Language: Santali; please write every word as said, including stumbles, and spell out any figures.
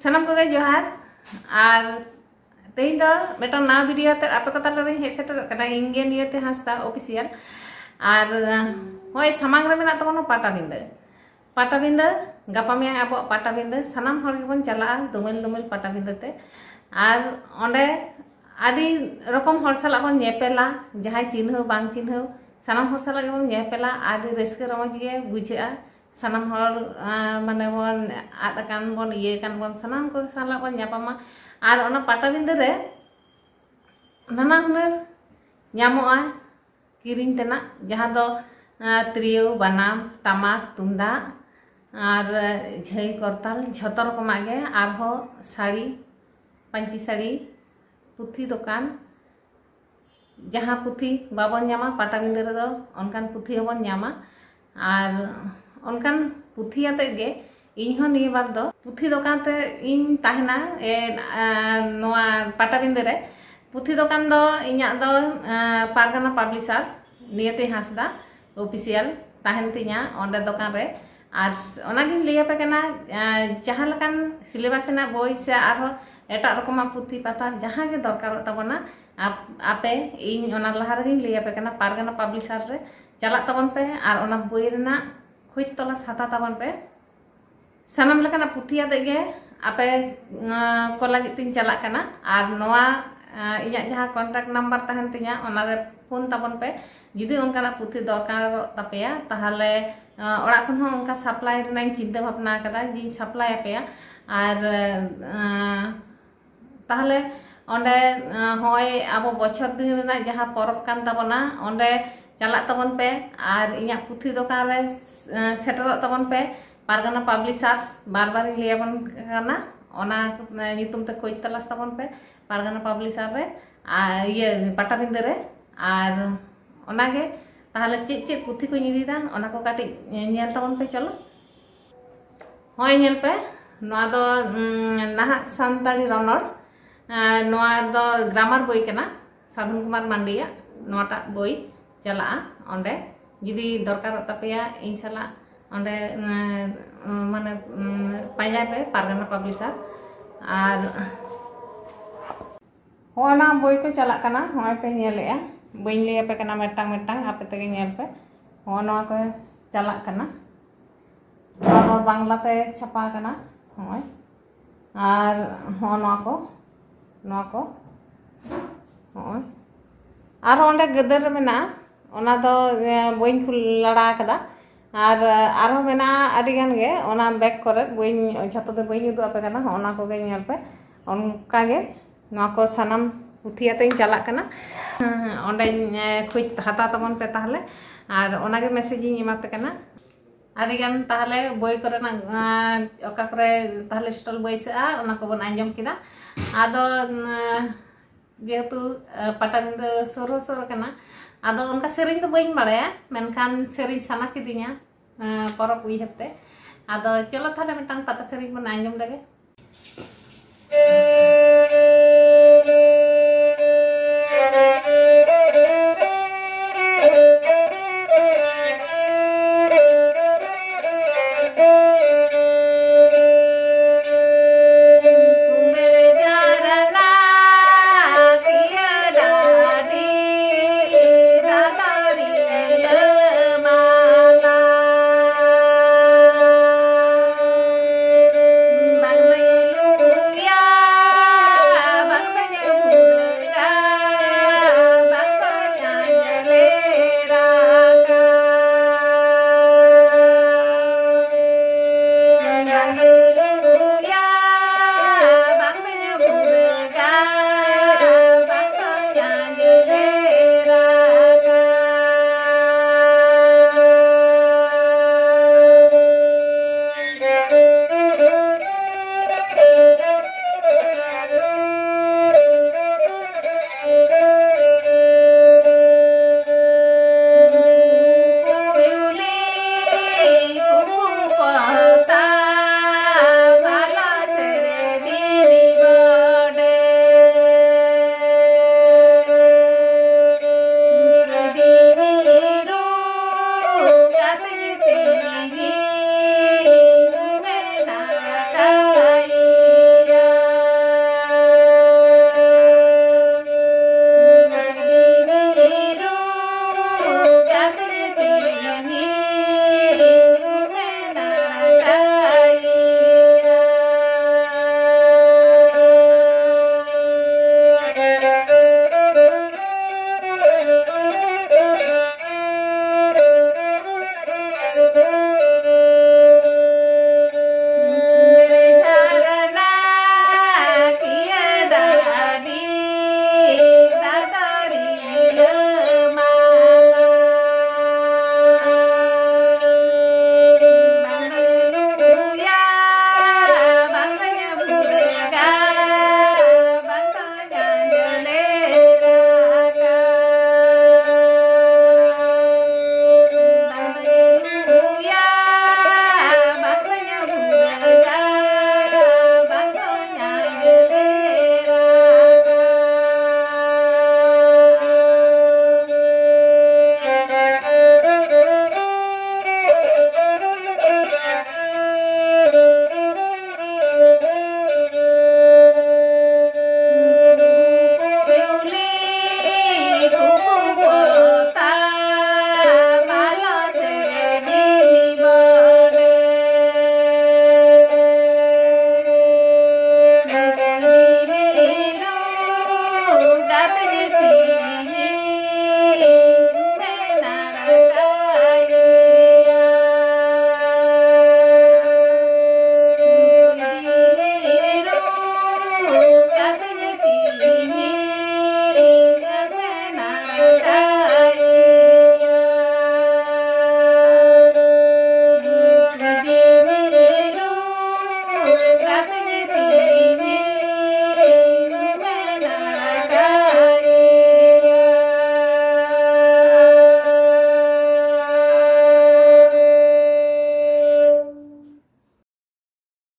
ᱥᱟᱱᱟᱢ ᱠᱚᱜᱮ ᱡᱚᱦᱟᱨ᱾ ᱟᱨ ᱛᱮᱦᱮᱧ ᱫᱚ ᱢᱤᱫᱴᱟᱝ ᱱᱟᱣᱟ ᱵᱷᱤᱰᱤᱭᱳ ᱟᱛᱮ ᱟᱯᱮ ᱠᱚ ᱛᱟᱞᱟ ᱨᱮᱧ ᱦᱮᱡ ᱥᱮᱴᱮᱨᱚᱜ ᱠᱟᱱᱟ, ᱤᱧ ᱜᱮ ᱱᱤᱭᱚᱛᱤ ᱦᱟᱸᱥᱫᱟ ᱚᱯᱷᱤᱥᱤᱭᱟᱞ᱾ ᱟᱨ ᱦᱚᱸᱜᱼᱚᱭ ᱥᱟᱢᱟᱝ ᱨᱮ ᱢᱮᱱᱟᱜ ᱛᱟᱵᱚᱱᱟ ᱯᱟᱴᱟᱵᱤᱸᱫᱟᱹ᱾ ᱯᱟᱴᱟᱵᱤᱸᱫᱟᱹ, ᱜᱟᱯᱟ ᱢᱮᱭᱟᱝ ᱟᱵᱚᱣᱟᱜ ᱯᱟᱴᱟᱵᱤᱸᱫᱟᱹ, ᱥᱟᱱᱟᱢ ᱦᱚᱲ ᱜᱮᱵᱚᱱ ᱪᱟᱞᱟᱜᱼᱟ ᱫᱩᱢᱮᱞ ᱫᱩᱢᱮᱞ ᱯᱟᱴᱟᱵᱤᱸᱫᱟᱹ ᱛᱮ᱾ ᱟᱨ ᱚᱸᱰᱮ ᱟᱹᱰᱤ ᱨᱚᱠᱚᱢ ᱦᱚᱲ ᱥᱟᱞᱟᱜ ᱵᱚᱱ ᱧᱮᱯᱮᱞᱟ, ᱡᱟᱦᱟᱸᱭ ᱪᱤᱱᱦᱟᱹᱣ ᱵᱟᱝ ᱪᱤᱱᱦᱟᱹᱣ, ᱥᱟᱱᱟᱢ ᱦᱚᱲ ᱥᱟᱞᱟᱜ ᱜᱮᱵᱚᱱ ᱧᱮᱯᱮᱞᱟ᱾ ᱟᱹᱰᱤ ᱨᱟᱹᱥᱠᱟᱹ ᱨᱚᱢᱚᱡᱽ ᱜᱮ ᱵᱩᱡᱷᱟᱹᱜᱼᱟ᱾ ᱥᱟᱱᱟᱢ ᱦᱚᱲ, ᱟᱸ, ᱢᱟᱱᱮ ᱵᱚᱱ ᱟᱫ ᱟᱠᱟᱱ ᱵᱚᱱ, ᱤᱭᱟᱹ ᱟᱠᱟᱱ ᱵᱚᱱ, ᱥᱟᱱᱟᱢ ᱠᱚ ᱥᱟᱞᱟᱜ ᱵᱚᱱ ᱧᱟᱯᱟᱢᱟ᱾ ᱟᱨ ᱚᱱᱟ ᱯᱟᱴᱟᱵᱤᱸᱫᱟᱹ ᱨᱮ ᱱᱟᱱᱟ ᱦᱩᱱᱟᱹᱨ ᱧᱟᱢᱚᱜᱼᱟ ᱠᱤᱨᱤᱧ ᱛᱮᱱᱟᱜ, ᱡᱟᱦᱟᱸ ᱫᱚ, ᱟᱸ, ᱛᱤᱨᱭᱳ, ᱵᱟᱱᱟᱢ, ᱴᱟᱢᱟᱠ, ᱛᱩᱢᱫᱟᱜ ᱟᱨ ᱡᱷᱟᱹᱭ, ᱠᱚᱨᱛᱟᱞ, ᱡᱷᱚᱛᱚ ᱨᱚᱠᱚᱢᱟᱜ ᱜᱮ᱾ ᱟᱨᱦᱚᱸ ᱥᱟᱹᱲᱤ, ᱯᱟᱹᱧᱪᱤ ᱥᱟᱹᱲᱤ, ᱯᱩᱛᱷᱤ ᱫᱚᱠᱟᱱ, ᱡᱟᱦᱟᱸ ᱯᱩᱛᱷᱤ ᱵᱟᱵᱚᱱ ᱧᱟᱢᱟ ᱯᱟᱴᱟᱵᱤᱸᱫᱟᱹ ᱨᱮᱫᱚ, ᱚᱱᱠᱟᱱ ᱯᱩᱛᱷᱤ ᱦᱚᱸᱵᱚᱱ ᱧᱟᱢᱟ᱾ ᱟᱨ ᱚᱱᱠᱟᱱ ᱯᱩᱛᱷᱤ ᱟᱛᱮᱫ ᱜᱮ ᱤᱧ ᱦᱚᱸ ᱱᱤᱭᱟᱹ ᱵᱟᱨ ᱫᱚ ᱯᱩᱛᱷᱤ ᱫᱚᱠᱟᱱ ᱛᱮ ᱤᱧ ᱛᱟᱦᱮᱱᱟ, ᱮ, ᱟ, ᱱᱚᱣᱟ ᱯᱟᱴᱟᱵᱤᱸᱫᱟᱹ ᱨᱮ᱾ ᱯᱩᱛᱷᱤ ᱫᱚᱠᱟᱱ ᱫᱚ ᱤᱧᱟᱹᱜ ᱫᱚ, ᱟ, ᱯᱟᱨᱜᱟᱱᱟ ᱯᱟᱵᱽᱞᱤᱥᱟᱨ, ᱱᱤᱭᱚᱛᱤ ᱦᱟᱸᱥᱫᱟ ᱚᱯᱷᱤᱥᱤᱭᱟᱞ ᱛᱟᱦᱮᱱ ᱛᱤᱧᱟ ᱚᱸᱰᱮ ᱫᱚᱠᱟᱱ ᱨᱮ᱾ ᱟᱨ ᱚᱱᱟᱜᱤᱧ ᱞᱟᱹᱭ ᱟᱯᱮ ᱠᱟᱱᱟ, ᱟ, ᱡᱟᱦᱟᱸ ᱞᱮᱠᱟᱱ ᱥᱤᱞᱮᱵᱟᱥ ᱨᱮᱱᱟᱜ ᱵᱳᱭ ᱥᱮ ᱟᱨᱦᱚᱸ ᱮᱴᱟᱜ ᱨᱚᱠᱚᱢᱟᱜ ᱯᱩᱛᱷᱤ ᱯᱟᱛᱷᱟᱢ ᱡᱟᱦᱟᱸ ᱜᱮ ᱫᱚᱨᱠᱟᱨᱚᱜ ᱛᱟᱵᱚᱱᱟ, ᱟᱯ-, ᱟᱯᱮ, ᱤᱧ ᱚᱱᱟ ᱞᱟᱦᱟ ᱨᱮᱜᱮᱧ ᱞᱟᱹᱭ ᱟᱯᱮ ᱠᱟᱱᱟ, ᱯᱟᱨᱜᱟᱱᱟ ᱯᱟᱵᱽᱞᱤᱥᱟᱨ ᱨᱮ ᱪᱟᱞᱟᱜ ᱛᱟᱵᱚᱱ ᱯᱮ ᱟᱨ ᱚᱱᱟ ᱵᱳᱭ ᱨᱮᱱᱟᱜ ᱠᱷᱚᱡᱽ ᱛᱚᱞᱟᱥ ᱦᱟᱛᱟᱣ ᱛᱟᱵᱚᱱ ᱯᱮ᱾ ᱥᱟᱱᱟᱢ ᱞᱮᱠᱟᱱᱟᱜ ᱯᱩᱛᱷᱤ ᱟᱛᱮᱫ ᱜᱮ ᱟᱯᱮ, ᱟᱸ, ᱠᱚ ᱞᱟᱹᱜᱤᱫ ᱛᱤᱧ ᱪᱟᱞᱟᱜ ᱠᱟᱱᱟ᱾ ᱟᱨ ᱱᱚᱣᱟ, ᱟᱸ, ᱤᱧᱟᱹᱜ ᱡᱟᱦᱟᱸ ᱠᱚᱱᱴᱟᱠᱴ ᱱᱟᱢᱵᱟᱨ ᱛᱟᱦᱮᱱ ᱛᱤᱧᱟ, ᱚᱱᱟᱨᱮ ᱯᱷᱳᱱ ᱛᱟᱵᱚᱱ ᱯᱮ᱾ ᱡᱩᱫᱤ ᱚᱱᱠᱟᱱᱟᱜ ᱯᱩᱛᱷᱤ ᱫᱚᱨᱠᱟᱨᱚᱜ ᱛᱟᱯᱮᱭᱟ, ᱛᱟᱦᱚᱞᱮ, ᱟᱸ, ᱚᱲᱟᱜ ᱠᱷᱚᱱ ᱦᱚᱸ ᱚᱱᱠᱟ ᱥᱟᱯᱞᱟᱭ ᱨᱮᱱᱟᱜ ᱤᱧ ᱪᱤᱱᱛᱟᱹ ᱵᱷᱟᱵᱽᱱᱟ ᱟᱠᱟᱫᱟ ᱡᱮᱧ ᱥᱟᱯᱞᱟᱭ ᱟᱯᱮᱭᱟ᱾ ᱟᱨ, ᱟᱸ, ᱛᱟᱦᱚᱞᱮ ᱚᱸᱰᱮ, ᱟᱸ, ᱦᱚᱸᱜᱼᱚᱭ ᱟᱵᱚ ᱵᱚᱪᱷᱚᱨ ᱫᱤᱱ ᱨᱮᱱᱟᱜ ᱡᱟᱦᱟᱸ ᱯᱚᱨᱚᱵᱽ ᱠᱟᱱ ᱛᱟᱵᱚᱱᱟ, ᱚᱸᱰᱮ ᱪᱟᱞᱟᱜ ᱛᱟᱵᱚᱱ ᱯᱮ ᱟᱨ ᱤᱧᱟᱹᱜ ᱯᱩᱛᱷᱤ ᱫᱚᱠᱟᱱ ᱨᱮ, ᱟᱸ, ᱥᱮᱴᱮᱨᱚᱜ ᱛᱟᱵᱚᱱ ᱯᱮ᱾ ᱯᱟᱨᱜᱟᱱᱟ ᱯᱟᱵᱽᱞᱤᱥᱟᱨᱥ, ᱵᱟᱨ ᱵᱟᱨᱤᱧ ᱞᱟᱹᱭ ᱟᱵᱚᱱ ᱠᱟᱱᱟ, ᱚᱱᱟ, ᱟᱸ, ᱧᱩᱛᱩᱢ ᱛᱮ ᱠᱷᱚᱡᱽ ᱛᱚᱞᱟᱥ ᱛᱟᱵᱚᱱ ᱯᱮ ᱯᱟᱨᱜᱟᱱᱟ ᱯᱟᱵᱽᱞᱤᱥᱟᱨ ᱨᱮ, ᱟᱨ ᱤᱭᱟᱹ ᱯᱟᱴᱟᱵᱤᱸᱫᱟᱹ ᱨᱮ᱾ ᱟᱨ ᱚᱱᱟᱜᱮ ᱛᱟᱦᱚᱞᱮ ᱪᱮᱫ ᱪᱮᱫ ᱯᱩᱛᱷᱤ ᱠᱚᱧ ᱤᱫᱤᱭᱮᱫᱟ, ᱚᱱᱟ ᱠᱚ ᱠᱟᱹᱴᱤᱡ ᱧᱮᱞ ᱛᱟᱵᱚᱱ ᱯᱮ᱾ ᱪᱚᱞᱚ, ᱦᱚᱸᱜᱼᱚᱭ ᱧᱮᱞ ᱯᱮ, ᱱᱚᱣᱟ ᱫᱚ, ᱩᱸ, ᱱᱟᱦᱟᱜ ᱥᱟᱱᱛᱟᱲᱤ ᱨᱚᱱᱚᱲ᱾ ᱟᱸ, ᱱᱚᱣᱟ ᱫᱚ ᱜᱨᱟᱢᱟᱨ ᱵᱳᱭ ᱠᱟᱱᱟ, ᱥᱟᱫᱷᱚᱱ ᱠᱩᱢᱟᱨ ᱢᱟᱱᱰᱤᱭᱟᱜ᱾ ᱱᱚᱣᱟᱴᱟᱜ ᱵᱳᱭ ᱪᱟᱞᱟᱜᱼᱟ ᱚᱸᱰᱮ᱾ ᱡᱩᱫᱤ ᱫᱚᱨᱠᱟᱨᱚᱜ ᱛᱟᱯᱮᱭᱟ ᱤᱧ ᱥᱟᱞᱟᱜ ᱚᱸᱰᱮ, ᱩᱸ, ᱢᱟᱱᱮ ᱯᱟᱸᱡᱟᱭ ᱯᱮ ᱯᱟᱨᱜᱟᱱᱟ ᱯᱟᱵᱽᱞᱤᱥᱟᱨ᱾ ᱟᱨ ᱦᱚᱸᱜᱼᱚ ᱱᱟ ᱵᱳᱭ ᱠᱚ ᱪᱟᱞᱟᱜ ᱠᱟᱱᱟ, ᱦᱚᱸᱜᱼᱚᱭ ᱯᱮ ᱧᱮᱞᱮᱜᱼᱟ᱾ ᱵᱟᱹᱧ ᱞᱟᱹᱭ ᱟᱯᱮ ᱠᱟᱱᱟ ᱢᱤᱫᱴᱟᱝ ᱢᱤᱫᱴᱟᱝ, ᱟᱯᱮ ᱛᱮᱜᱮ ᱧᱮᱞ ᱯᱮ᱾ ᱦᱚᱸᱜᱼᱚ ᱱᱚᱣᱟ ᱠᱚ ᱪᱟᱞᱟᱜ ᱠᱟᱱᱟ, ᱱᱚᱣᱟ ᱫᱚ ᱵᱟᱝᱞᱟ ᱛᱮ ᱪᱷᱟᱯᱟ ᱠᱟᱱᱟ᱾ ᱦᱚᱸᱜᱼᱚᱭ, ᱟᱨ ᱦᱚᱸᱜᱼᱚ ᱱᱚᱣᱟ ᱠᱚ, ᱱᱚᱣᱟ ᱠᱚ ᱦᱚᱸᱜᱼᱚᱭ᱾ ᱟᱨᱦᱚᱸ ᱚᱸᱰᱮ ᱜᱟᱹᱫᱟᱹᱨ ᱨᱮ ᱢᱮᱱᱟᱜᱼᱟ, ᱚᱱᱟ ᱫᱚ ᱵᱟᱹᱧ ᱠᱷᱩᱞ ᱞᱟᱲᱟ ᱟᱠᱟᱫᱟ᱾ ᱟᱨ ᱟᱨᱦᱚᱸ ᱢᱮᱱᱟᱜᱼᱟ ᱟᱹᱰᱤ ᱜᱟᱱ ᱜᱮ, ᱚᱱᱟ ᱵᱮᱜᱽ ᱠᱚᱨᱮ ᱵᱟᱹᱧ, ᱡᱷᱚᱛᱚ ᱫᱚ ᱵᱟᱹᱧ ᱩᱫᱩᱜ ᱟᱯᱮ ᱠᱟᱱᱟ᱾ ᱦᱚᱸᱜᱼᱚ ᱱᱟ ᱠᱚᱜᱮ ᱧᱮᱞ ᱯᱮ᱾ ᱚᱱᱠᱟ ᱜᱮ ᱱᱚᱣᱟ ᱠᱚ ᱥᱟᱱᱟᱢ ᱯᱩᱛᱷᱤ ᱟᱛᱮᱧ ᱪᱟᱞᱟᱜ ᱠᱟᱱᱟ᱾ ᱚᱸᱰᱮᱧ ᱠᱷᱚᱡᱽ ᱦᱟᱛᱟᱣ ᱛᱟᱵᱚᱱ ᱯᱮ ᱛᱟᱦᱚᱞᱮ, ᱟᱨ ᱚᱱᱟᱜᱮ ᱢᱮᱥᱮᱡᱽ ᱤᱧ ᱮᱢᱟ ᱯᱮ ᱠᱟᱱᱟ᱾ ᱟᱹᱰᱤᱜᱟᱱ ᱛᱟᱦᱚᱞᱮ ᱵᱳᱭ ᱠᱚᱨᱮᱱᱟᱜ ᱚᱠᱟ ᱠᱚᱨᱮ ᱛᱟᱦᱚᱞᱮ ᱥᱴᱚᱞ ᱵᱟᱹᱭᱥᱟᱹᱜᱼᱟ, ᱚᱱᱟ ᱠᱚᱵᱚᱱ ᱟᱸᱡᱚᱢ ᱠᱮᱫᱟ᱾ ᱟᱫᱚ ᱡᱮᱦᱮᱛᱩ ᱯᱟᱴᱟᱵᱤᱸᱫᱟᱹ ᱥᱩᱨ ᱦᱚᱸ ᱥᱩᱨ ᱟᱠᱟᱱᱟ, ᱟᱫᱚ ᱚᱱᱠᱟ ᱥᱮᱨᱮᱧ ᱫᱚ ᱵᱟᱹᱧ ᱵᱟᱲᱟᱭᱟ, ᱢᱮᱱᱠᱷᱟᱱ ᱥᱮᱨᱮᱧ ᱥᱟᱱᱟ ᱠᱤᱫᱤᱧᱟ ᱯᱚᱨᱚᱵᱽ ᱩᱭᱦᱟᱹᱨ ᱛᱮ᱾ ᱟᱫᱚ ᱪᱚᱞᱚ ᱛᱟᱦᱚᱞᱮ ᱢᱤᱫᱴᱟᱝ ᱯᱟᱛᱟ ᱥᱮᱨᱮᱧ ᱵᱚᱱ ᱟᱸᱡᱚᱢ ᱞᱮᱜᱮ᱾